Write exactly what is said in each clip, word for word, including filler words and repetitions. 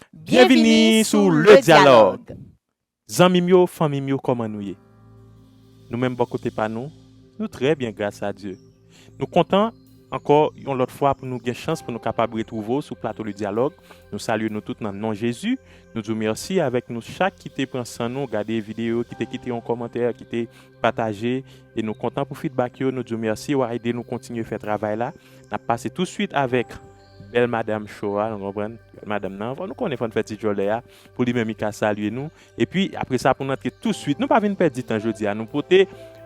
Byenvini sou Le Dyalòg. Zanmi m yo, fanmi m yo, kòman nou ye? Nou menm bò kote pa nou, nou trè byen, gras a Dye. Nou kontan ankò yon lòt fwa pou nou gen chans pou nou kapab retwouve w sou plato Le Dyalòg. Nou salye nou tout nan non Jezi. Nou di w mèsi avèk nou chak ki te pran san nou, gade videyo, ki te kite yon kòmantè, ki te pataje. E nou kontan pou feedback yo. Nou di w mèsi, w a ede nou kontinye fè travay la. N ap pase touswit avèk bèl madanm cho a, nou konprann? Bèl madanm nan, fò nou konnen, fò n fè ti djòlè a, pou li menm li ka salye nou. Epi, apre sa, pou n antre touswit, nou pa vin pèdi tan jodi a, nou pote,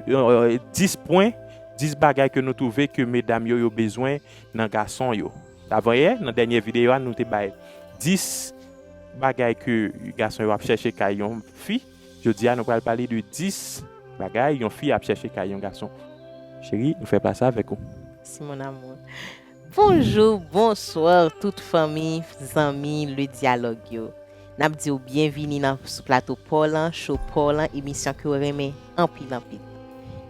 euh, dis pwen, dis bagay ke nou twouve ke medam yo, yo bezwen nan gason yo. Avanyè, nan dènye videyo a, nou te bay dis bagay ke gason yo ap chèche kay yon fi. Jodi a, nou pral pale de dis bagay yon fi ap chèche kay yon gason. Cheri, nou fè plas avèk ou. Si mon amour. Bonjou, bonswa, tout fanmi, zanmi, Le Dyalòg yo. N ap di w byenvini nan, sou plato pa w lan, cho pa w lan, emisyon ke w renmen anpil, anpil.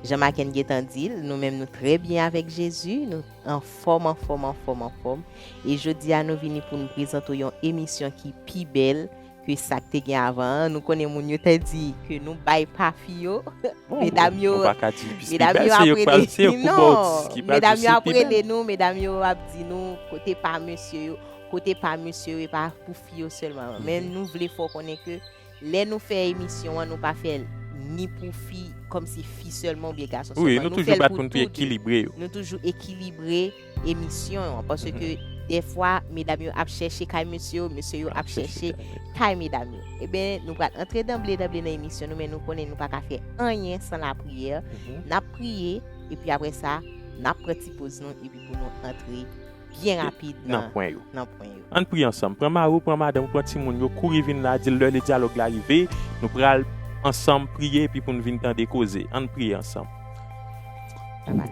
Jan Maken gentan di l, nou menm nou trè byen avèk Jezi, nou anfòm, anfòm, anfòm, anfòm. E jodi a, nou vini pou n prezante w yon emisyon ki pi bèl ke sa k te gen avan an. Nou konnen moun yo te di ke nou bay pa fi yo. Bon, medam yo, nou pa ka di plis pi bèl, se yo k pral, se yo k pou ba w ki pral di plis pi bèl. Non, medam yo ap rele nou, medam yo ap di nou kote pa mesye yo, kote pa mesye yo, e pa pou fi yo sèlman. Men nou vle fè w konnen ke lè nou fè emisyon an, nou pa fè l ni pou fi, kòmsi fi sèlman oubyen gason sèlman. Wi, nou toujou bat pou n tou ekilibre yo. Nou toujou ekilibre emisyon an, paske dèfwa, medam yo ap chèche kay mesye yo, mesye yo ap chèche kay medam yo. Eben, nou pral antre danble, danble nan emisyon nou, men nou konnen nou pa ka fè anyen san lapriyè. N ap priye, epi apre sa, n ap pran ti poz nou, epi pou nou antre byen rapid nan, nan pwen yo. Nan pwen yo. Ann priye ansanm. Pran mari w, pran madanm ou, pran timoun yo, kouri vin la, di l lè Le Dyalòg la rive, nou pral ansanm priye, epi pou n vin tande koze. Ann priye ansanm.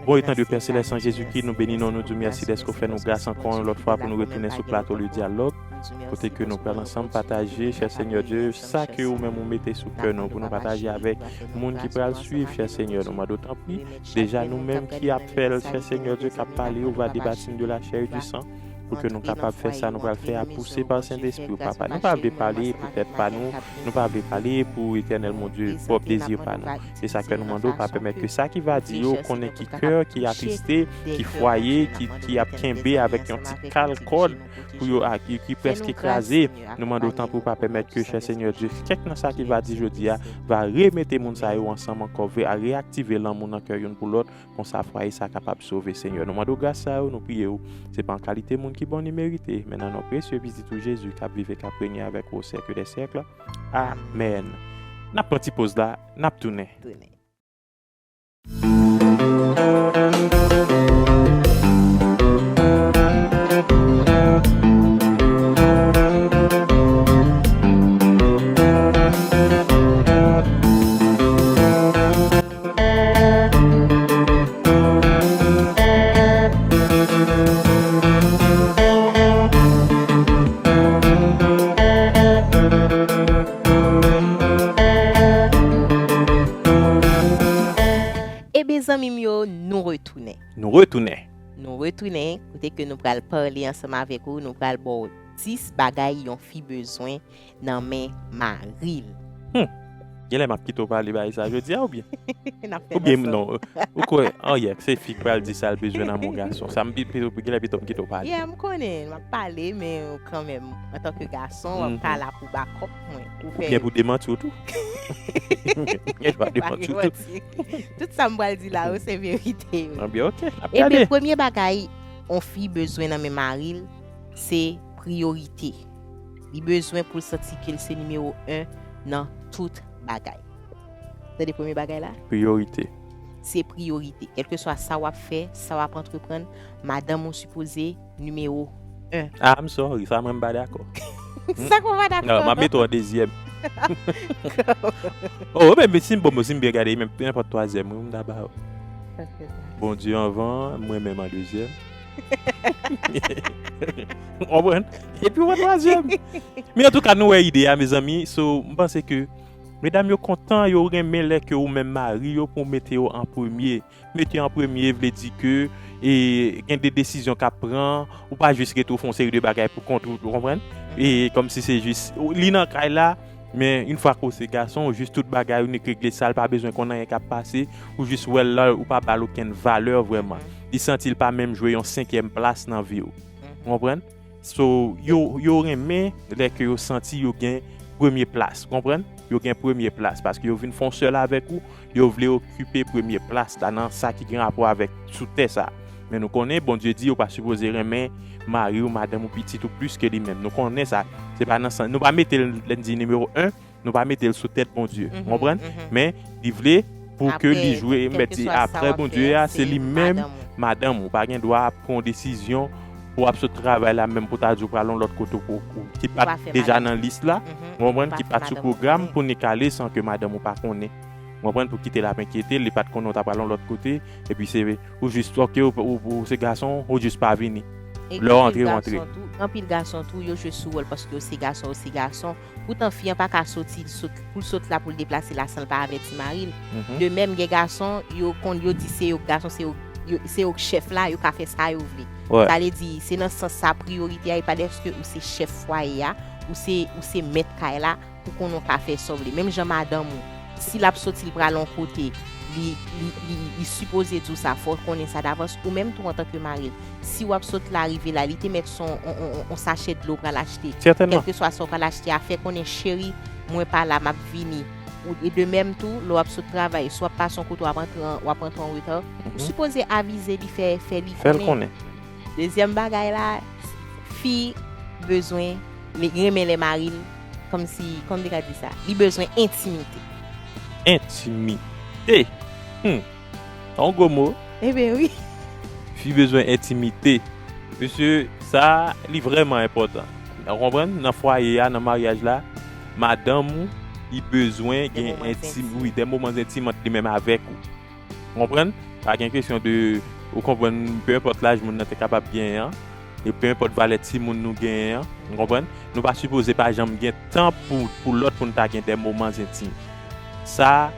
Bon e tande Pè Selès an Jezikri, nou beni non, nou di w mèsi dèske w fè nou gras ankò yon lòt fwa pou nou retounen sou plato Le Dyalòg, kote ke nou pral ansanm pataje, chè Senyè Dye, sa ke ou menm ou mete sou kè nou pou nou pataje avèk moun ki pral swiv, chè Senyè. Nou mande w tanpri, deja nou menm ki ap fè l, chè Senyè Dye, k ap pale, ou va debatn de la chair et du sang, pou ke nou kapab fè sa nou pral fè a pouse pa Sentespri w, Papa. Nou pa vle pale pou tèt pa nou, nou pa vle pale pou Etènèl Bondye, pwòp dezi pa nou. Se sa k fè nou mande w, pa pèmèt ke sa ki va di yo konnen ki kè ki atriste, ki fwaye, ki, ki ap kenbe avèk yon ti kal kòd pou yo, a, ki, ki prèske kraze. Nou mande w tanpri w pa pèmèt ke, chè Senyè Dye, kèk nan sa ki va di jodi a, va remete moun sa yo ansanm ankò, va reaktive lanmou nan kè youn pou lòt, konsa fwaye sa kapab sove, Senyè. Nou mande w gras sa yo, nou priye w. Se pa an kalite moun ki bon ni merite, men nan non presye Pitit ou Jezi k ap viv e k ap renye avèk ou o syèk dè syèk. Amèn. N ap pran ti poz la, n ap tounen. Tounen. Ebyen, zanmi m yo, nou retounen. Nou retounen. Nou retounen, kote ke nou pral pale ansanm avèk ou, nou pral ba w dis bagay yon fi bezwen nan men mari l. Hmm. Genlè m ap kite w pale bagay sa jodi a oubyen? N ap fè l ansanm. Oubyen non, ou kwè, oh yeah, se fi k pral di sa l bezwen nan men yon gason. Sa m pi, pi, genlè pito m kite w pale. Yeah, m konnen, m ap pale, men kanmenm, antanke gason, w ap ka la pou bakòp mwen. Oubyen pou demanti w tou. Ou gen dwa demanti w tou. Tout sa m pral di la yo, se verite yo. Ebyen, ok, n ap gade. Ebyen, premye bagay, yon fi bezwen nan men mari l, se priyorite. Li bezwen pou l santi ke l se nimewo en nan tout bagay. Tande premye bagay la? Priyorite. Se priyorite. Kèlkeswa sa w ap fè, sa w ap antreprann, madanm ou sipoze nimewo en. Ah, I'm sorry, sa mwen m pa dakò. Sa k ou pa dakò? Non, m ap mete w an dezyèm. Oh, men, men si m bon, si m byen gade, menm nenpòt twazyèm, wi, m ta ba w. Bondye anvan, mwen menm an dezyèm. Ou konprann? Epi w an twazyèm. Men antouka, nou wè ide a, mezanmi. So, m panse ke Medam yo kontan, yo renmen lè ke ou menm mari yo pou mete yo an premye. Mete yo an premye vle di ke e, gen de desizyon k ap pran, ou pa jis rete ou fè yon seri de bagay pou kont ou, ou konprann? E kòmsi se jis, ou- li nan kay la, men yon fwa ke ou se gason, ou jis tout bagay ou nik regle sa, l pa bezwen konn anyen k ap pase, ou jis wè l la, ou pa ba l okenn valè vrèman. Li santi l pa menm jwe yon senkyèm plas nan vi w. Ou konprann? So, yo, yo renmen lè ke yo santi yo gen premye plas, konprann? Yo gen premye plas, paske yo vin fè yon sèl avèk ou, yo vle okipe premye plas la nan sa ki gen rapò avèk sou tè sa. Men nou konnen, Bondye di yo pa sipoze renmen mari w, madanm ou, pitit ou plis ke li menm. Nou konnen sa. Se pa nan sans, nou pa mete l, lè n di nimewo en, nou pa mete l sou tèt Bondye. Ou konprann? Men, li vle pou ke li jwe mèt li apre Bondye a, se li menm, madanm ou. Pa gen dwa ap pran yon desizyon pou ap sot travay la menm pou ta di w pral yon lòt kote ou, ou- ki pa t deja nan lis la, ou konprann, ki pa t sou pwogram pou nik ale san ke madanm ou pa konnen. Ou konprann, pou kite l ap enkyete l, li pa t konnen w ta pral yon lòt kote, epi se ou jis, ok, ou, ou, ou se gason, ou jis pa vini. Lè w antre, w antre. Gen anpil gason tou, yo jwe sou wòl paske yo se gason, yo se gason. Poutan, fi an pa ka soti, l sot, pou l sot la, pou l deplase la san l pa avèti mari l. De menm, gen gason, yo konn, yo di se yo k gason, se yo, yo- se yo k chèf la, yo ka fè sa yo vle. Sa vle di, se nan sans sa priyorite a, e pa dèske ou se chèf fwaye a, ou se, ou se mèt kay la, pou konnen w ka fè sa w vle. Menm jan madanm ou, si l ap soti, l pral yon kote, li, li, li, li sipoze di w sa, fò w konnen sa davans, ou menm tou antanke mari l. Si w ap sot la, rive la, li te mèt se yon, yon, yon, yon sachè dlo w pral achte. Kèlkeswa sa w pral achte a, fè konnen, cheri, mwen pa la, m ap vini. Ou, e de menm tou, lè w ap sot travay, si w ap pase yon kote, w ap antre an, w ap antre an reta, ou sipoze avize li, fè, fè li konnen. Dezyèm bagay la, fi bezwen, li renmen lè mari l, kòmsi, kòman m te ka di sa? Li bezwen entimite. Entimite. Hmm. Yon gwo mo. Ebyen wi. Fi bezwen entimite. Mesye, sa, li vrèman enpòtan. Ou konprann? Nan fwaye a, nan maryaj la, madanm ou, li bezwen gen entim, wi, de moman entim ant li menm avèk ou. Ou konprann? Pa gen kesyon de, ou konprann, pe enpòt laj moun nan te kapab genyen an, e pe enpòt valè timoun nou genyen an, ou konprann? Nou pa sipoze pa janm gen tan pou, pou lòt, pou n ta gen de moman entim. Sa,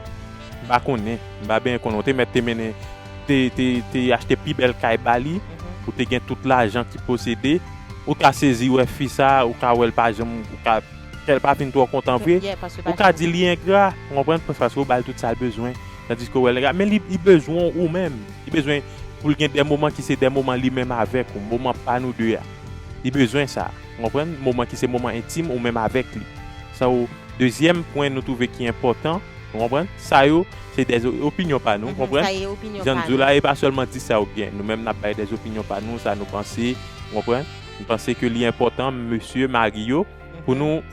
m pa konnen, m pa byen konnen. Ou te mèt te mennen, te, te, te achte pi bèl kay ba li, ou te gen tout lajan ki posede, ou ka sezi wè fi sa, ou ka wè l pa janm, ou ka kè l pa fin twò kontan vre, ou ka di li engra, ou konprann, paske ou ba l tout sa l bezwen, tandiske ou wè l engra, men li, li bezwen w ou menm, li bezwen pou l gen de moman ki se de moman li menm avèk ou, moman pa nou de a. Li bezwen sa, ou konprann, moman ki se moman entim ou menm avèk li. Sa ou, dezyèm pwen nou twouve ki enpòtan, ou konprann, sa yo, se de opinyon pa nou, ou konprann, jan n di w la, e pa sèlman di sa ou byen, nou menm n ap bay de opinyon pa nou, sa nou panse, ou konprann, nou panse ke li enpòtan, mesye, mari yo, pou nou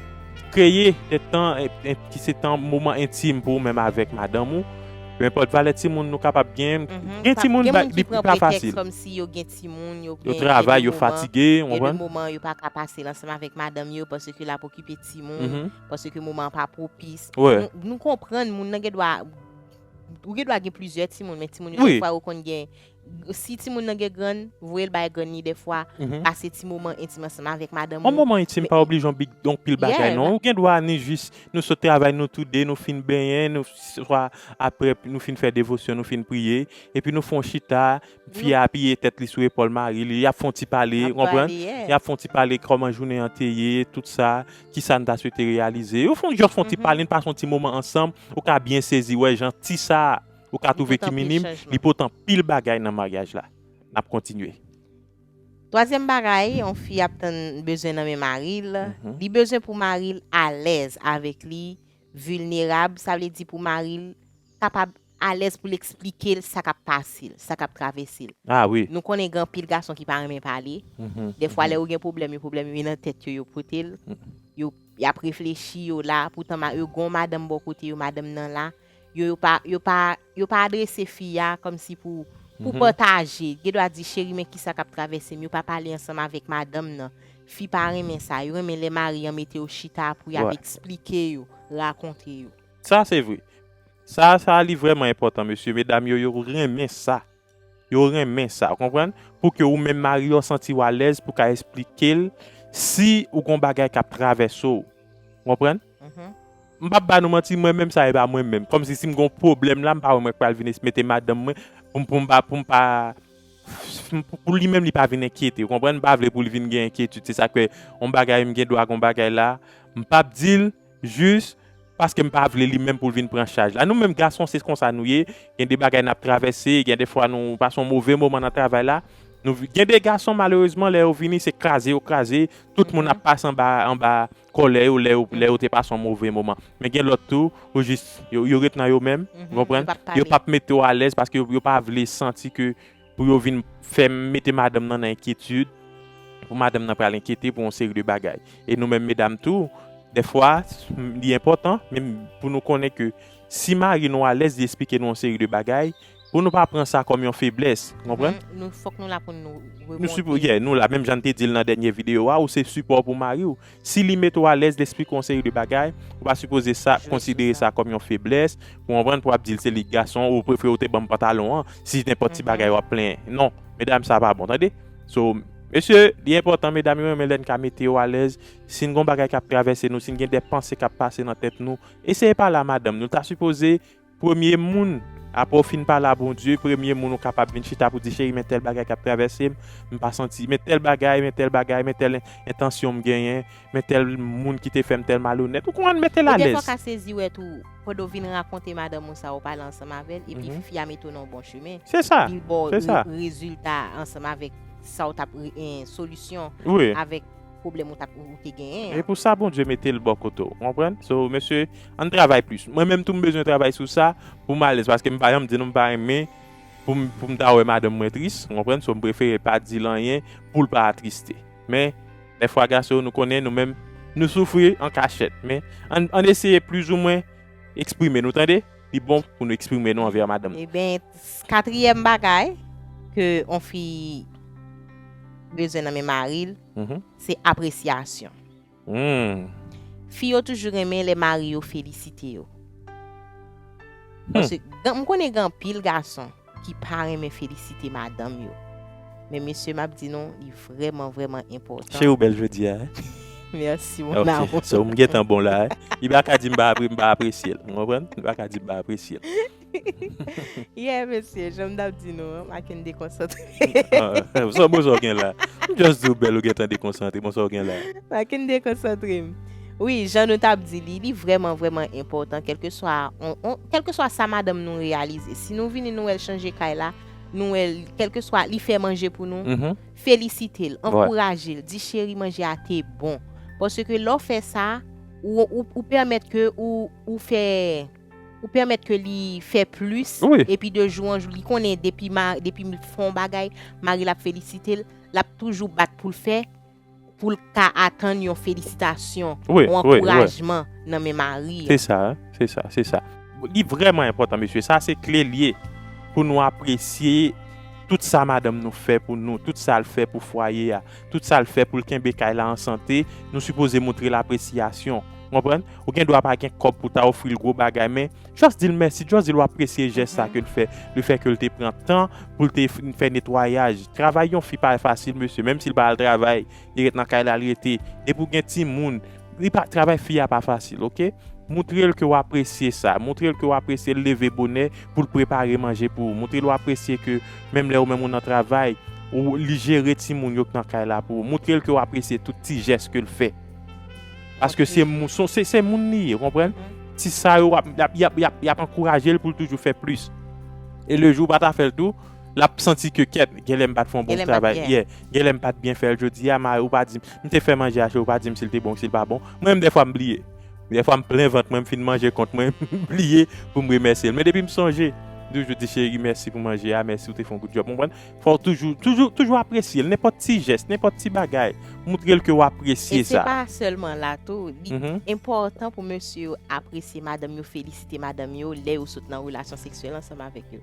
kreye de tan, en, en, ki se tan, moman entim pou ou menm avèk madanm ou. Pe enpòt valè timoun nou kapab gen. Gen timoun, li pa fasil. Kòmsi yo gen timoun, yo gen, yo travay, yo fatige, ou konprann? Gen de moman yo pa ka pase l ansanm avèk madanm yo paske l ap okipe timoun, paske moman an pa pwopis. Nou, nou konprann moun nan gen dwa, ou gen dwa gen plizyè timoun, men timoun yo, dèfwa, yo konn gen si timoun nan gen grann, voye l bay grann li dèfwa, pase ti moman entim ansanm avèk madanm ou. Yon moman entim pa oblije yon big, yon pil bagay, non. Ou gen dwa ni jis, nou sot travay, nou toude, nou fin benyen, nou, swa apre, nou fin fè devosyon, nou fin priye, epi nou fè yon chita, fi a apiye tèt li sou epòl mari li, y ap fè yon ti pale, ou konprann? Y ap fè yon ti pale kòman jounen an te ye, tout sa, kisa n ta swete reyalize. Yo fè yon, jis fè yon ti pale, n pase yon ti moman ansanm, ou ka byen sezi, wè, jan ti sa, ou ka twouve ki minim, li pote anpil bagay nan maryaj la. N ap kontinye. Twazyèm bagay, yon fi ap tann bezwen nan men mari l, li bezwen pou mari l alèz avèk li, vilnerab, sa vle di pou mari l kapab alèz pou l eksplike l sa k ap pase l, sa k ap travèse l. Ah wi. Nou konnen gen anpil gason ki pa renmen pale. Dèfwa, lè yo gen pwoblèm, yo pwoblèm yo nan tèt yo, yo pote l. Yo, y ap reflechi, yo la, poutan ma, yo gen yon madanm bò kote yo, madanm nan la. Yo, yo pa, yo pa, yo pa adrese fi a kòmsi pou, pou pataje. Gen dwa di, cheri, men kisa k ap travèse m. Yo pa pale ansanm avèk madanm nan. Fi pa renmen sa. Yo renmen lè mari an mete yo chita pou y ap eksplike yo, rakonte yo. Sa se vre. Sa, sa li vrèman enpòtan, mesye. Medam yo, yo renmen sa. Yo renmen sa, ou konprann? Pou ke ou menm mari w santi w alèz pou ka eksplike l si ou gon bagay k ap travèse w. Ou konprann? m p ap ba nou manti, mwen menm sa e pa mwen menm. Kòmsi si m gon pwoblèm la, m pa wè mwen k pral vin mete madanm mwen pou m, pou m pa, pou m pa, pou, pou li menm li pa vin enkyete, ou konprann? M pa vle pou li vin gen enkyetid. Se sa k fè, yon bagay, m gen dwa gon bagay la, m p ap di l, jis paske m pa vle li menm pou l vin pran chaj la. Nou menm gason, se konsa nou ye. Gen de bagay n ap travèse, gen de fwa nou pase yon move moman nan travay la. Nou, gen de gason, malerezman, lè yo vini, se kraze yo kraze. Tout moun ap pase anba, anba kòlè yo, lè yo, lè yo te pase yon move moman. Men gen lòt tou, ou jis, yo, yo ret nan yo menm, ou konprann? Yo p ap mete w alèz paske yo, yo pa vle santi ke pou yo vin fè m mete madanm nan nan enkyetid, pou madanm nan pral enkyete pou yon seri de bagay. E nou menm medam tou, dèfwa, li enpòtan, men pou nou konnen ke si mari nou alèz, li esplike nou yon seri de bagay, pou nou pa pran sa kòm yon feblès, ou konprann? Nou, fòk nou la pou nou rebonde. Nou sipo-, yeah, nou la, menm jan n te di l nan dènye videyo a, ou se sipò pou mari w. Si li mete w alèz, li esplike w yon seri de bagay, ou pa sipoze sa, konsidere sa kòm yon feblès, ou konprann, pou ap di l se li k gason, ou prefere w te ban m pantalon an, si nenpòt ti bagay w ap plenyen. Non, medam, sa pa bon, tande? So, mesye, li enpòtan, medam yo renmen lè n ka mete yo alèz. Si n gon bagay k ap travèse nou, si n gen de panse k ap pase nan tèt nou, eseye pale a madanm nou. L ta sipoze premye moun, apre w fin pale a Bondye, premye moun ou kapab vin chita pou di, cheri, men tèl bagay k ap travèse m, m pa santi, men tèl bagay, men tèl bagay, men tèl en-, entansyon m genyen, men tèl moun ki te fè m tèl malonèt. Ou konprann, mete l alèz. Ou defwa ka sezi wè tou, pandan w vin rakonte madanm ou sa, ou pale ansanm avè l, epi fi a mete w nan yon bon chemen. Se sa, epi l ba w re-, rezilta ansanm avèk sa w t ap re-, en, solisyon avèk pwoblèm ou t ap, ou te genyen an. E pou sa, Bondye mete l bò kote w, ou konprann? So, mesye, ann travay plis. Mwen menm tou, m bezwen travay sou sa pou m alèz, paske m pa janm di nou m pa renmen pou m, pou m ta wè madanm mwen tris, ou konprann? So, m prefere pa di l anyen pou l pa atriste. Men, dèfwa, gason, nou konnen, nou menm, nou soufri an kachèt. Men, ann, ann eseye plizoumwen eksprime nou, tande? Li bon pou nou eksprime nou anvè madanm nou. Eben, s-, katriyèm bagay ke yon fi bezwen nan men mari l, se apresyasyon. Fi yo toujou renmen lè mari yo felisite yo. Paske gan-, m konnen gen anpil gason ki pa renmen felisite madanm yo. Men mesye, m ap di nou, li vrèman, vrèman enpòtan. Cheri, ou bèl jodi a, hein? Mèsi, mon amour. Ok, so, m gentan bon la, hein? Li pa ka di m pa apre-, m pa apresye l, ou konprann? Li pa ka di m pa apresye l. Yeah, mesye, jan m t ap di nou an, m pa ken dekonsantre. Ah, sa bon sa w gen la? M just di w bèl, ou gentan dekonsantre. Bon, sa w gen la? M pa ken dekonsantre m. Wi, jan nou t ap di li, li vrèman, vrèman enpòtan, kèlkeswa, on, on, kèlkeswa sa madanm nou reyalize. Si nou vini, nou wè l chanje kay la, nou wè l, kèlkeswa, li fè manje pou nou, felisite l, ankouraje l, di, cheri, manje a te bon. Paske lè w fè sa, ou, ou, ou pèmèt ke ou, ou fè, ou pèmèt ke li fè plis, epi de jou an jou, li konnen depi ma-, depi l fè yon bagay, mari l ap felisite l, l ap toujou bat pou l fè, pou l ka atann yon felisitasyon, yon ankourajman nan men mari an. Se sa, se sa, se sa. Li vrèman enpòtan, mesye. Sa se kle l ye pou nou apresye tout sa madanm nou fè pou nou, tout sa l fè pou fwaye a, tout sa l fè pou l kenbe kay la an sante. Nou sipoze montre l apresyasyon. Ou konprann? Ou gen dwa pa gen kòb pou ta ofri l gwo bagay, men just di l mèsi, just di l w apresye jès sa ke l fè, lefètke l te pran tan pou l te f-, fè netwayaj. Travay yon fi pa fasil, mesye, menm si l pa al travay, li ret nan kay la, li rete. Depi w gen timoun, li pa, travay fi a pa fasil, oke? Montre l ke w apresye sa. Montre l ke w apresye l leve bonè pou l prepare manje pou ou. Montre l w apresye ke menm lè ou menm ou nan travay, ou, li jere timoun yo k nan kay la pou ou. Montre l ke w apresye tout ti jès ke l fè. Paske se mou-, se, se moun li ye, ou konprann? Ti sa yo, w ap, y ap, y ap, y ap, y ap ankouraje l pou l toujou fè plis. E le jou w pa ta fè l tou, l ap santi ke kèt, genlè m pa t fè yon bon travay yè. Genlè m pa t byen fè l jodi a, ma, ou pa di m, m te fè manje a, cheri, ou pa di m si l te bon ou si l pa bon. Mwen menm, dèfwa, m bliye. Dèfwa, m plen vant mwen, m fin manje kont mwen, m bliye pou m remèsye l. Men depi m sonje, m toujou di, cheri, mèsi pou manje a, mèsi, ou te fè yon good job. Ou konprann? Fò w toujou, toujou, toujou apresye l. Nenpòt ti jès, nenpòt ti bagay, montre l ke w apresye sa. E se pa sèlman la tou, li enpòtan pou mesye yo apresye madanm yo, felisite madanm yo lè yo sot nan relasyon seksyèl ansanm avèk yo.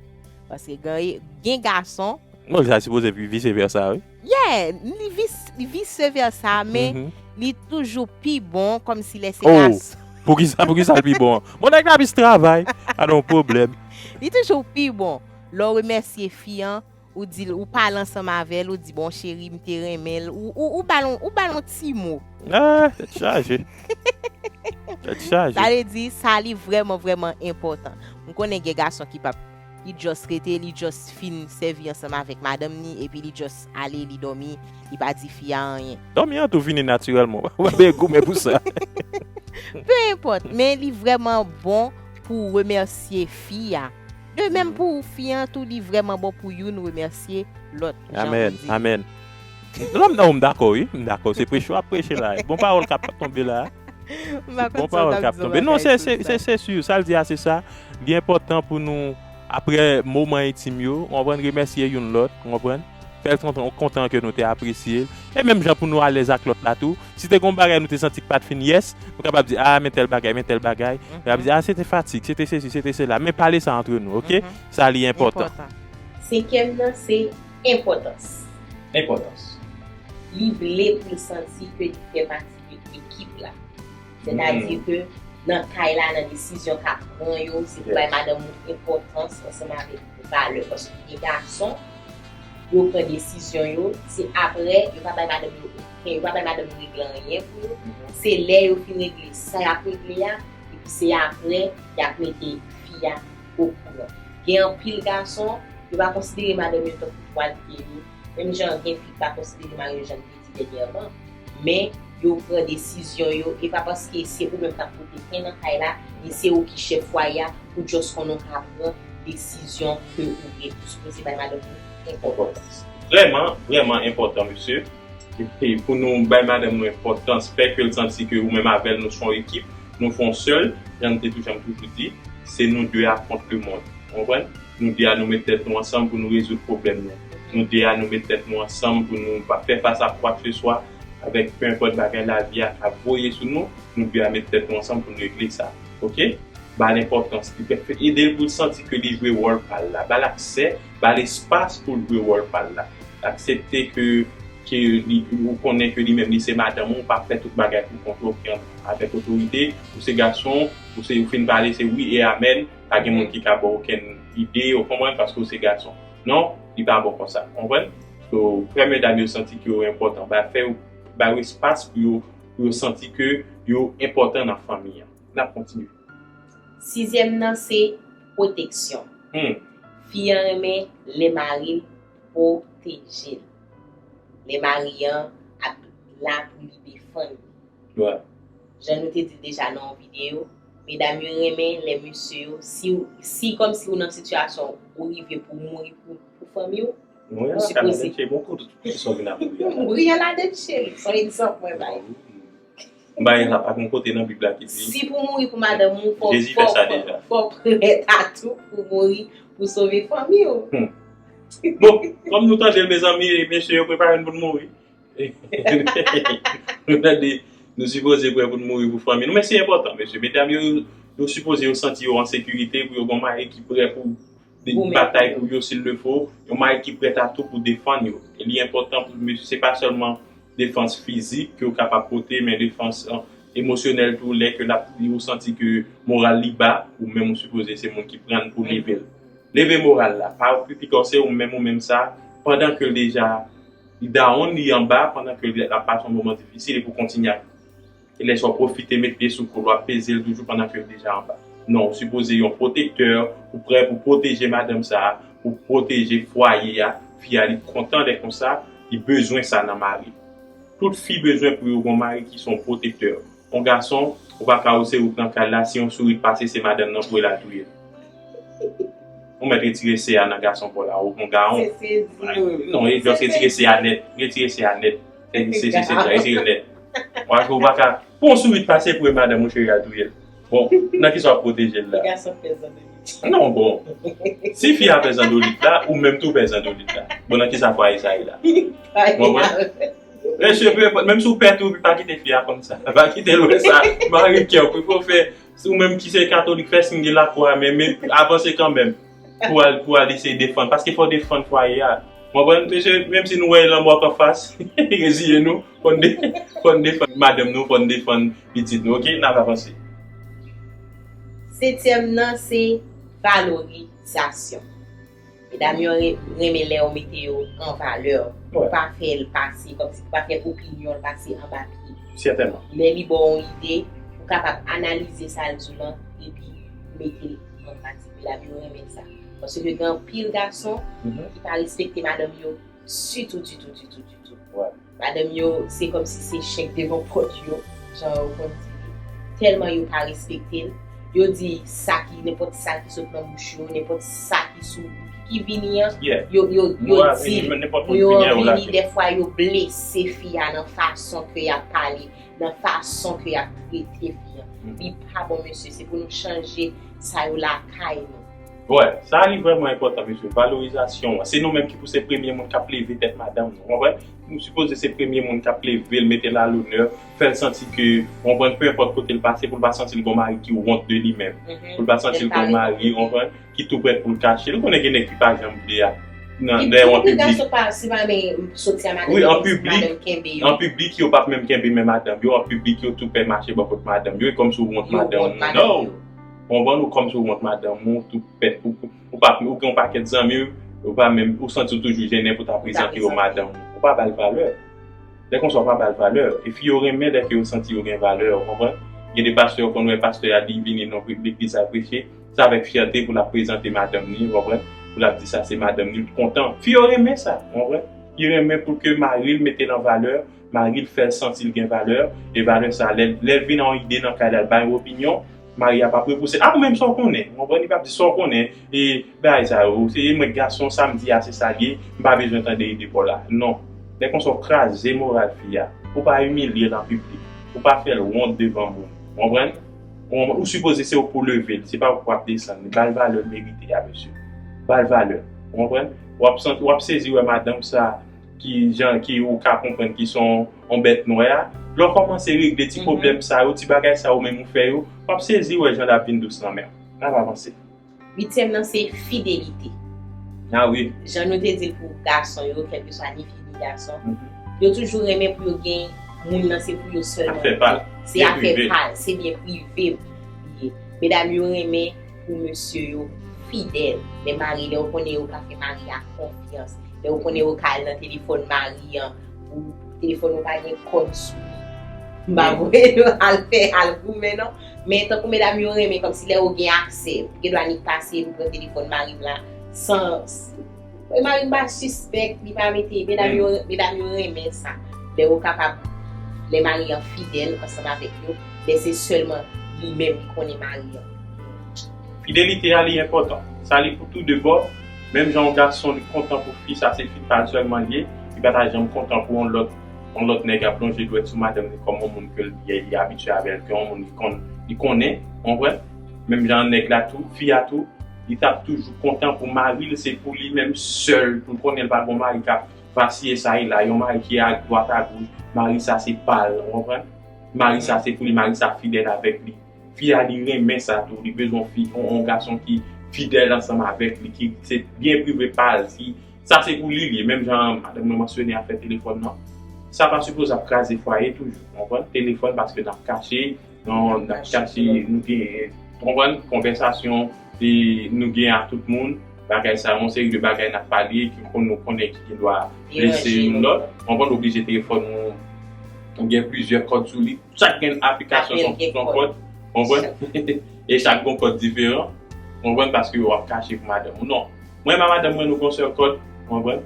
Paske gen, gen gason. Bon, sa sipoze pi vise vèsa, wi. Yeah, li vis-, li vise vèsa, men li toujou pi bon, kòmsi lè se gason. Poukisa, poukisa l pi bon? Bon, nèg la plis travay, pa gen pwoblèm. Li toujou pi bon. Lè w remèsye fi an, ou di l, ou pale ansanm avè l, ou di, bon, cheri, m te renmen l. Ou, ou, ou ba l yon, ou ba l yon ti mo. Ah, tèt chaje. Tèt chaje. Sa vle di, sa li vrèman, vrèman enpòtan. M konnen gen gason ki p ap, li just rete, li just fin sèvi ansanm avèk madanm ni, epi li just ale, li dòmi, li pa di fi a anyen. Dòmi an tou vini natirèlman. Ou pa bezwen goumen pou sa. Peu importe, men li vrèman bon pou remèsye fi a. De menm pou fi an tou, li vrèman bon pou youn remèsye lòt. Jan Amèn, ou di. Amèn. Non, non, m dakò, wi. M dakò. Se preche w ap preche la. Bon pawòl k ap tonbe la. Bon pawòl k ap tonbe. Non, se se se se si. Sa l di a, se sa. Li enpòtan pou nou, apre moman entim yo, w konprann, remèsye youn lòt, w konprann. Fè l kontan, kontan ke nou te apresye l. E menm jan pou nou alèz ak lòt la tou. Si te gen yon bagay nou te santi k pa t fin yes, nou kapab di, a, men tèl bagay, men tèl bagay. Nou kapab di, a, se te fatig, se te sesi, se te sela. Men pale sa antre nou, oke? Sa li enpòtan. Senkyèm nan se enpòtans. Enpòtans. Li vle pou l santi ke li fè pati de ekip la. Sètadi ke nan kay la, nan desizyon k ap pran yo, se pou bay madanm ou enpòtans ansanm avèk valè. Paske gen gason, yo pran desizyon yo, se apre, yo pa bay madanm yo okenn, yo pa bay madanm yo regle anyen pou yo. Se lè yo fin regle sa y ap regle a, epi se apre y ap mete fi a okouran. Gen anpil gason, yo pa konsidere madanm yo tankou twal pye yo, menm jan gen fi ki pa konsidere mari yo jan li te di dènyèman, men yo pran desizyon yo, e pa paske se ou menm k ap pote pen nan kay la, ni se ou ki chèf fwaye a, ou just konnen w ka pran desizyon ke ou vle. Ou sipoze bay madanm ou enpòtans. Vrèman, vrèman enpòtan, mesye. E pou nou bay madanm nou enpòtans, fè ke l santi ke ou menm avè l, nou se yon ekip, nou fè yon sèl, jan nou te toujou, toujou di, se nou de a kont lemonn. Ou konprann? Nou de a nou met tèt nou ansanm pou nou rezoud pwoblèm nou. Nou de a nou met tèt nou ansanm pou nou pa fè fas a kwakseswa avèk pe enpòt bagay lavi a ap voye sou nou. Nou de a met tèt nou ansanm pou nou regle sa. Oke? Ba l enpòtans li. Ede l pou l santi ke li jwe wòl pa l la. Ba l aksè, ba l espas pou l jwe wòl pa l la. Aksepte ke ke li, ou konnen ke li menm li se madanm ou, ou pa fè tout bagay pou kont ou, oke, avèk otorite, ou se gason, ou se, ou fin pale, se wi e amèn, pa gen moun ki ka ba w okenn ide, ou konprann, paske ou se gason. Non, li pa bon konsa, ou konprann? So, fè medam yo santi ke yo enpòtan, ba fè yo, ba yo espas pou yo, pou yo santi ke yo enpòtan nan fanmi an. N ap kontinye. Sizyèm nan se pwoteksyon. Hmm. Fi an renmen lè mari l pwoteje l. Lè mari an ap la pou li defann li. Jan nou te di l deja nan yon videyo, medam yo renmen lè mesye yo, si, si kòmsi ou nan sitiyasyon ou rive pou w mouri pou, pou fanmi w, ou sipoze. Mouri an ladan cheri, se yon egzanp mwen bay. M pa gen sa, pa gen kote nan Bib la ki di. Si pou mouri pou madanm ou, fò, Jezi fè sa deja. Fò prèt a tou pou mouri pou sove fanmi w. Bon, kòm nou tande l, mezanmi, mesye yo prepare n pou n mouri. Nou tande, nou sipoze prè pou n mouri pou fanmi nou. Men se enpòtan, mesye. Medam yo, yo sipoze yo santi yo an sekirite pou yo gen yon mari ki prè pou batay pou yo s'il le faut, yon mari ki prèt a tou pou defann yo. E li enpòtan pou mesye, se pa sèlman defans fizik ke w kapab pote, men defans, eh, emosyonèl tou, lè ke l ap, ou santi ke moral li ba, ou menm ou sipoze se moun ki pran l pou leve l. Leve moral la, pa okipe kò se ou menm, ou menm sa, pandan ke l deja, li down, li anba, pandan ke l ap pase yon moman difisil, epi w kontinye ak li. E lè sa w pwofite met pye sou kou l, w ap peze l toujou pandan ke l deja anba. Non, ou sipoze yon pwotektè, ou prè pou pwoteje madanm sa a, pou pwoteje fwaye a, fi a li kontan lè konsa, li bezwen sa nan mari. Tout fi bezwen pou yo gen yon mari ki se yon pwotektè. Yon gason, ou pa ka ou se ou k nan kay la, si yon sourit pase, se madanm nan pou l al touye l. Ou mèt retire se a nan gason pa w la, ou yon gason. Non, e just retire se a nèt, retire se a nèt. Se, se, se, se, retire l nèt. Paske ou pa ka, pou yon sourit pase pou e madanm ou cheri al touye l. Bon, nan kisa w ap pwoteje l la? Non, bon. Si fi a pè zandolit la, ou menm tou pè zandolit la. Bon, nan kisa fwaye sa ye la? Ou konprann? Mesye, pe enpòt, menm si w pè tou, pa kite fi a konn sa. Pa kite l wè sa. Mari kè w, pou fè, si ou menm ki se katolik, fè siy de lakwa, men, men avanse kanmenm. Pou al, pou al eseye defann. Paske fò w defann fwaye a. Ou konprann? Mesye, menm si nou wè lanmò k anfas, reziye nou. Fò n de-, fò n defann madanm nou, fò n defann pitit nou, oke? N ap avanse. Setyèm nan, se valorizasyon. Medam yo re-, renmen lè w mete yo an valè. Ou pa fè l pase, kòmsi ou pa fè opinyon l pase anba pye. Sètènman. Lè li ba w yon ide, ou kapab analize sa l di w lan epi mete l an pratik. Medam yo renmen sa. Paske gen anpil gason ki pa respekte madanm yo ditou, ditou, ditou, ditou. Madanm yo, se kòmsi se chèk devan pòt yo, jan yo konn di li. Tèlman yo pa respekte l, yo di sa ki, nenpòt sa ki sot nan bouch yo, nenpòt sa ki sou, ki vini an, yo, yo, yo di l. Yo vini, dèfwa yo blese fi a nan fason ke y ap pale, nan fason ke y ap trete fi a. Li pa bon, mesye, se pou nou chanje sa yo lakay nou. Wè, sa li vrèman enpòtan, mesye, valorizasyon an. Se nou menm ki pou se premye moun k ap leve tèt madanm nou, konprann? Nou sipoze se premye moun k ap leve l, mete l a lonè, fè l santi ke, konprann, pe enpòt kote l pase, pou l pa santi l gon mari ki wont de li menm. Pou l pa santi l gon mari, konprann, ki tou prèt pou l kache l. Ou konnen gen nèg ki pa janm vle a. Nan, lè w an piblik. Wi, an piblik, an piblik, yo p ap menm kenbe men madanm yo, an piblik, yo tou pè mache bò kot madanm yo, e kòmsi w wont madanm ou. Non! Konprann, ou kòmsi w wont madanm ou, tou pèt, ou, ou pa, ou gen yon pakèt zanmi, ou pa menm, ou santi w toujou jennen pou ta prezante yo madanm ou. Ou pa ba l valè. Lè konsa, ou pa ba l valè. E fi yo renmen lè ke yo santi yo gen valè, ou konprann? Gen de pastè, ou konn wè pastè a, li vini nan legliz la preche, se avèk fyète pou l ap prezante madanm ni, ou konprann? Pou l ap di sa se madanm ni, l kontan. Fi yo renmen sa, ou konprann? Fi renmen pou ke mari l mete l an valè, mari l fè l santi l gen valè, e valè sa, lè, lè l vin a yon ide nan kay la, l bay yon opinyon, mari a p ap repouse l. A, ou menm sa w konnen, ou konprann? Li p ap di sa w konnen, e bagay sa yo, se mwen gason, sa m di a, se sa l ye, m pa bezwen tande ide pa w la. Non. Lè konsa, w kraze moral fi a. Ou pa imilye l an piblik. Ou pa fè l wont devan moun. Ou konprann? Ou, ou sipoze se ou pou leve l, se pa ou pou ap desann li. Ba l valè l merite a, mesye. Ba l valè. Ou konprann? W ap santi, w ap sezi wè madanm sa ki jan ki ou ka konprann ki se yon, yon bèt nwè a. Lè w kòmanse regle ti pwoblèm sa yo, ti bagay sa yo menm ou fè yo, w ap sezi wè jan l ap vin dous nan men w. N ap avanse. Uityèm nan se fidelite. A wi. Jan nou te di l pou gason yo, kèlkeswa ni fi ni gason, yo toujou renmen pou yo gen moun nan se pou yo sèlman. Afè pa l. Se afè pa l, se byen prive li ye. Medam yo renmen pou mesye yo fidèl. Men mari, lè w konnen yo ka fè mari a konfyans, lè w konnen yo ka al nan telefòn mari an, pou telefòn ou pa gen kòd sou li. M pa voye nou al fè, al goumen non. Men tankou medam yo renmen, kòmsi lè yo gen aksè, gen dwa nik pase pou pran telefòn mari m la, san, e mari m pa sispèk, li pa mete, medam yo, medam yo renmen sa. Lè yo kapab, lè mari an fidèl ansanm avèk yo, lè se sèlman li menm ki konnen mari an. Fidelite a li enpòtan. Sa li pou tou de bò. Menm jan yon gason li kontan pou fi, sa se fi pa l sèlman li ye. Li pa ta janm kontan pou yon lòt, yon lòt nèg ap lonje dwèt sou madanm li kòm yon moun ke l, li, li abitye avè l, ke yon moun li konn, li konnen, ou konprann? Menm jan nèg la tou, fi a tou, li t ap toujou kontan pou mari l, se pou li menm sèl, pou l konnen l pa gon mari k ap vasiye sa e la, yon mari ki a dwat a goch, mari sa se pa l, ou konprann? Mari sa se pou li, mari sa fidèl avèk li. Fi a li renmen sa tou, li bezwen fi, yon, yon gason ki fidèl ansanm avèk li, ki se byen prive pa l, ki, sa se pou li li ye, menm jan madanm mwen mansyone afè telefòn nan. Sa pa sipoze ap kraze fwaye toujou, ou konprann? Telefòn paske n ap kache, non, n ap kache, nou gen, ou konprann? Konvèsasyon, e nou gen ak tout moun, bagay sa, yon seri de bagay n ap pale, ki kon nou konnen ki gen dwa blese youn lòt, ou konprann? Oblije telefòn ou, ou gen plizyè kòd sou li, chak gen aplikasyon se yon kòd, ou konprann? E chak gen kòd diferan, ou konprann, paske w ap kache pou madanm ou. Non. Mwen, ma madanm mwen, nou gon sèl kòd, ou konprann?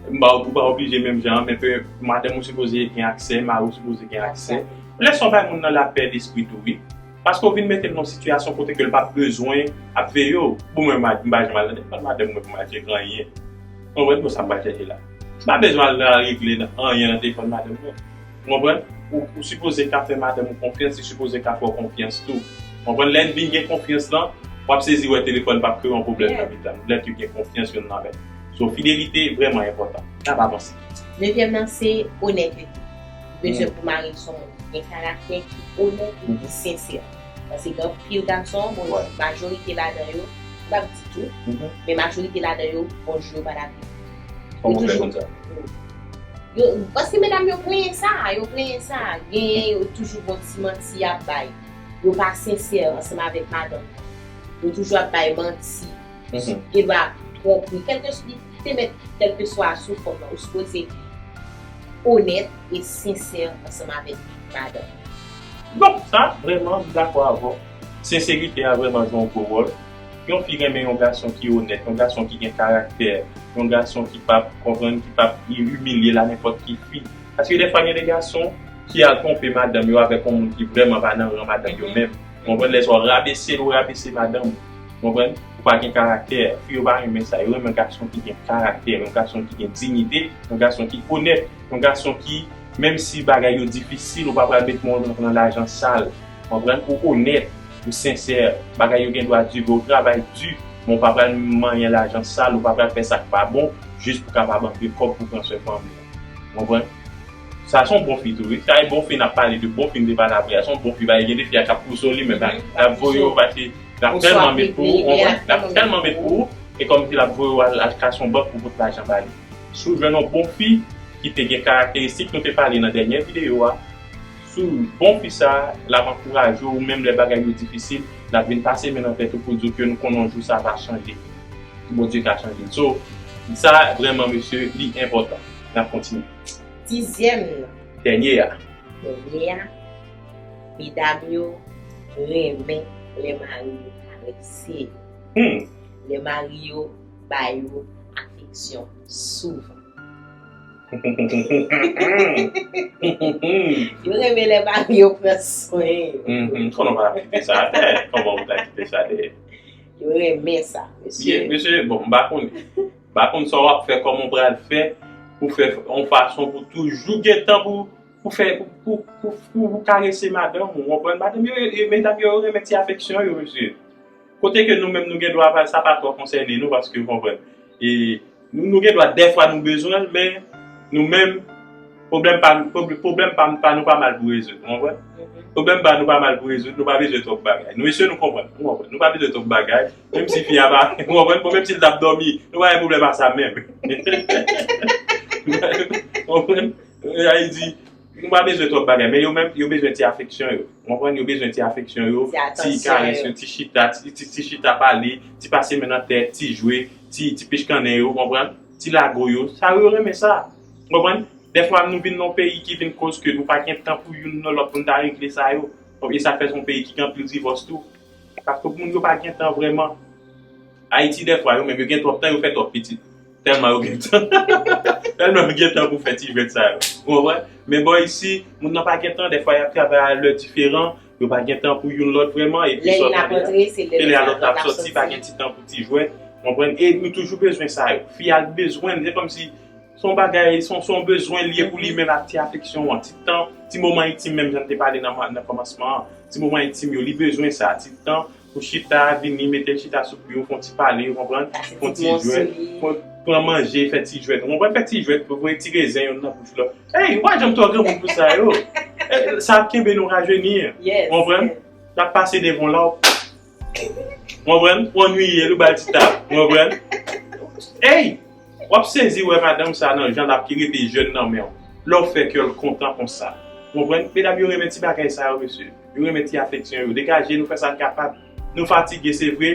M pa, ou pa oblije menm jan, men ke madanm ou sipoze gen aksè, mari ou sipoze gen aksè. Lè sa w bay moun nan lapè lespri tou, wi. Paske w vin mete l nan sitiyasyon kote ke l p ap bezwen ap veye w. Bon, mwen, m pa janm al nan telefòn madanm mwen pou m al tcheke anyen. Ou konprann? Bon, sa m pral chèche la. M pa bezwen al regle anyen nan telefòn madanm mwen. Ou konprann? Ou, ou sipoze ka fè madanm ou konfyans, li sipoze ka fè w konfyans tou. Ou konprann? Lè n vin gen konfyans lan, w ap sezi wè telefòn p ap kreye yon pwoblèm nan mitan nou. Lè ke gen konfyans youn nan lòt. So, fidelite vrèman enpòtan. N ap avanse. Nevyèm nan, se onètete. Bezwen pou mari l se yon moun ki gen karaktè, ki onèt e ki sensè. Paske gen anpil gason, bon, majorite ladan yo, m p ap di tout, men majorite ladan yo, bonjou yo pa t ap di. Kòman w fè konn sa? Yo, paske medam yo plenyen sa, yo plenyen sa. Genyen yo toujou gon ti manti y ap bay. Yo pa sensè ansanm avèk madanm yo. Yo toujou ap bay manti. Gen dwa twonpri. Kèlke, li te mèt kèlkeswa sou fòm nan, ou sipoze onèt e sensè ansanm avèk madanm. Donk, sa, vrèman, m dakò avè w. Senserite a vrèman jwe yon gwo wòl. Yon fi renmen yon gason ki onèt, yon gason ki gen karaktè, yon gason ki p ap konprann, ki p ap imilye l a nenpòt ki fi. Paske dèfwa, gen de gason ki al twonpe madanm yo avèk yon moun ki vrèman pa nan ran madanm yo menm. Konprann? Lè sa w rabese l, ou rabese madanm ou. Konprann? Ou pa gen karaktè. Fi yo pa renmen sa. Yo renmen gason ki gen karaktè, yon gason ki gen diyite, yon gason ki onèt, yon gason ki, menm si bagay yo difisil, ou pa pral met men w nan lajan sal. Konprann? Ou onèt, ou sensè. Bagay yo gen dwa di vre, ou travay di, men ou pa pral manyen lajan sal, ou pa pral fè sa k pa bon, jis pou kapab antre kòb pou pran swen fanmi w. Konprann? Sa se yon bon fi tou, wi. Sa e bon fi, n ap pale de bon fi, m te pale apre a. Se yon bon fi, paske gen de fi a k ap pouse w li menm. L ap voye w pase, l ap tèlman met pou ou, konprann? L ap tèlman met pou ou, e kòmsi l ap voye w al, al kase yon bank pou pote lajan ba li. Si w jwenn yon bon fi ki te gen karakteristik nou te pale nan dènye videyo a, si w bon fi sa, l ap ankouraje w, menm lè bagay yo difisil, l ap vin pase men nan tèt ou pou di w ke nou konnen yon jou sa va chanje. Bondye ka chanje l. So, sa vrèman, mesye, li enpòtan. N ap kontinye. Dizyèm nan. Dènye a. Dènye a. Medam yo renmen lè mari yo karese yo. Hmm. Lè mari yo ba yo afeksyon souvan. Yo renmen lè mari yo pran swen yo. Mhm. Konnen w pa kite sa atè. Kòman w ta kite sa dèyè? Yo renmen sa, mesye. Mesye, bon, m pa konnen. M pa konn sa w ap fè, kòman w pral fè pou fè yon fason pou toujou gen tan pou, pou fè, pou, pou, pou, pou, pou karese madanm ou, w konprann? Madanm yo, yo, medam yo, yo renmen ti afeksyon yo, mesye. Kote ke nou menm nou gen dwa pa, sa pa twò konsène nou, paske, w konprann? E nou, nou gen dwa, dèfwa nou bezwen l, men nou menm, pwoblèm pa, pwob-, pwoblèm pa, pa nou pa mal pou rezoud, w konprann? Pwoblèm pa nou pa mal pou rezoud, nou pa bezwen twòp bagay. Nou mesye nou konprann, w konprann? Nou pa bezwen twòp bagay, menm si fi a pa, w konprann? Bon, menm si l t ap dòmi, nou pa gen pwoblèm a sa menm. W konprann? Sa vle di, nou pa bezwen twòp bagay, men yo menm, yo bezwen ti afeksyon yo. W konprann? Yo bezwen ti afeksyon yo, ti karès yo, ti chita, ti, ti, ti chita pale, ti pase men nan tèt, ti jwe, ti, ti pichkannen yo, w konprann? Ti lago yo, sa yo renmen sa. W konprann? Dèfwa nou vin nan yon peyi ki vin koz ke nou pa gen tan pou youn nan lòt pou n ta regle sa yo. E sa fè se yon peyi ki gen anpil divòs tou. Paske moun yo pa gen tan vrèman. Ayiti, dèfwa, yo menm, yo gen twòp tan, yo fè twòp pitit. Tèlman yo gen tan. Tèlman yo gen tan pou fè ti jwèt sa yo. Ou konprann? Men bò isi, moun nan pa gen tan, dèfwa y ap travay a lè diferan, yo pa gen tan pou youn lòt vrèman, epi lè youn ap antre, se lè lòt ap sòti, pa gen ti tan pou ti jwèt. Ou konprann? E nou toujou bezwen sa yo. Fi a bezwen l, se kòmsi se yon bagay, se yon, se yon bezwen li ye pou li menm ak ti afeksyon an, ti tan, ti moman entim menm jan n te pale nan, nan kòmansman an. Ti moman entim yo, li bezwen sa, ti tan pou chita, vini, mete l chita sou pye w, fè yon ti pale, w konprann? Fè yon ti jwèt, pran, pran manje, fè ti jwèt, w konprann? Fè ti jwèt, voye ti rezen youn nan bouch lòt. Ey, ou pa janm twò granmoun pou sa yo. Ey, sa ap kenbe nou rajeni, w konprann? L ap pase devan w la, w konprann? Ou annuiye l, ou ba l ti tap, w konprann? Ey! W ap sezi wè madanm sa nan jan l ap ki rete jèn nan men w. Lè w fè kè l kontan konsa. W konprann? Medam yo renmen ti bagay sa yo, mesye. Yo renmen ti afeksyon yo. Degaje nou fè sa n kapab. Nou fatige, se vre.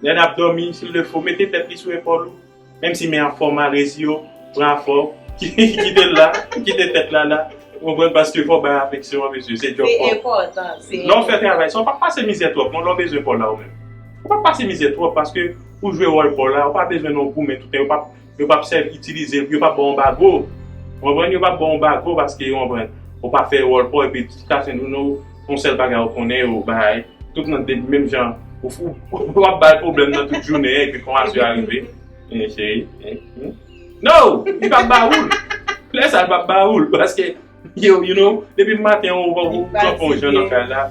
Lè n ap dòmi, s'il le faut, mete tèt li sou epòl ou. Menm si men an fè w mal, rezi yo, pran afè w, kite l la, kite tèt la la. Ou konprann? Paske fò w bay afeksyon an, mesye. Se djòb pa w. Se enpòtan, se enpòtan. Lè w fè travay sa, w p ap pase mizè twòp, non, lè w bezwen pa w la ou menm. Ou p ap pase mizè twòp paske ou jwe wòl pa w la, ou pa bezwen non goumen toutan, yo p ap, yo p ap sèvi, itilize, yo p ap ba w yon bago. Ou konprann? Yo p ap ba w yon bago paske, ou konprann, ou pa fè wòl pa w epi tout la sèn ou, non, yon sèl bagay ou konnen, ou bay, tout nan de, menm jan, ou, ou, ou ap bay pwoblèm nan tout jounen, epi konmasyon rive. Eh, cheri, eh, hmm. No! Li p ap ba ou l. Lè sa, li p ap ba ou l, paske yo, you know, depi maten, ou, ou, ou kanpe yon jan nan kay la.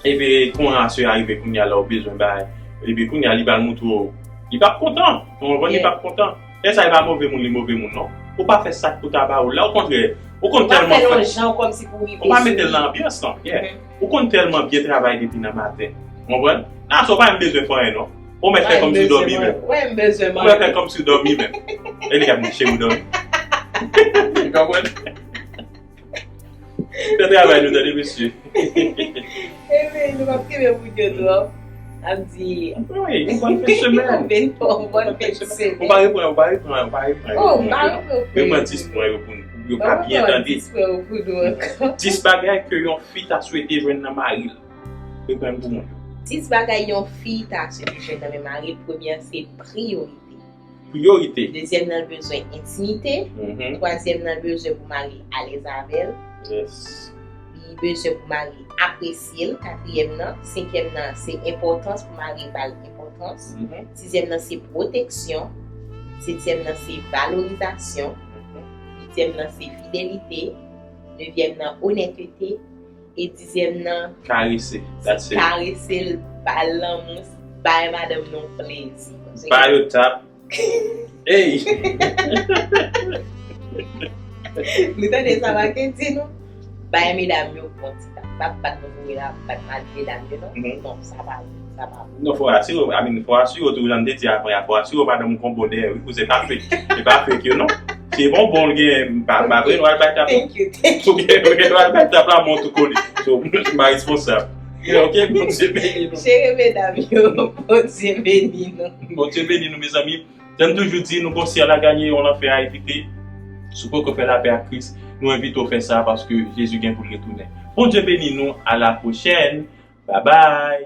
Epi, konmasyon rive kounye a la, ou bezwen bay. Epi, kounye a, li pral montre w. Li p ap kontan. Ou konprann? Li p ap kontan. Lè sa, li pa move moun, li move moun, non. Ou pa fè sa k pou ta ba ou l la, okontrè. Ou konn tèlman fè. Ou pa fè l yon jan kòmsi pou rive sou li. Ou pa mete l nan anbyans lan, yeah. Ou konn tèlman byen travay depi nan maten. Ou konprann? Nan aswè, ou pa menm bezwen fè anyen, non. Ou mèt fè kòmsi w dòmi menm. Ou mèt fè kòmsi w dòmi menm. E li k ap di cheri w dòmi. Ou konprann? Fè travay nou, tande, mesye. Ebyen, nou p ap kenbe moun yo twòp. N ap di, wi, bòn fen semèn. Bòn fen semèn. Ou pa reprann, ou pa reprann, ou pa reprann. Oh, ou pa reprann. Reprann dis pwen yo pou nou. Yo ka byen tande. Dis frè ou pou nou ankò. Dis bagay ke yon fi ta swete jwenn nan mari l. Reprann pou mwen. Dis bagay yon fi ta swete jwenn nan men mari l. Premye an se priyorite. Priyorite. Dezyèm nan l bezwen entimite. Twazyèm nan l bezwen pou mari l alèz avè l. Li bezwen pou mari l apresye l. Katriyèm nan, senkyèm nan se enpòtans pou mari l ba l enpòtans. Sizyèm nan se pwoteksyon. Setyèm nan se valorizasyon. Uityèm nan se fidelite. Nevyèm nan onètete. E dizyèm nan Karese. That's it. Karese l, ba l lanmou, bay madanm nou plezi. Ba yo tap. Ey! Nou tande sa Marc di nou? Bay medam yo bon ti tap. Pa bat nou boure la, bat mal medam yo non. Non, sa pa bon, sa pa bon. Non, fò asire w, I mean, fò asire w tou, jan m te di avan, fò asire w madanm ou gon bon dèyè wi, pou se pa fake. Se pa fake yo non. Se bon bon l gen, pa pa vre nou al bay tap. Thank you, thank you. Ou gen ou gen nou al bay tap la mont ou kole. So, m pa responsab. Ok, Bondye beni nou. Chere medam yo, Bondye beni nou. Bondye beni nou mezanmi. Jan m toujou di, nou gon syèl a ganye, yon lanfè a evite. Si w poko fè lapè ak Kris, nou envite w fè sa paske Jezi gen pou l retounen. Bondye beni nou, a la pwochèn. Bye bye.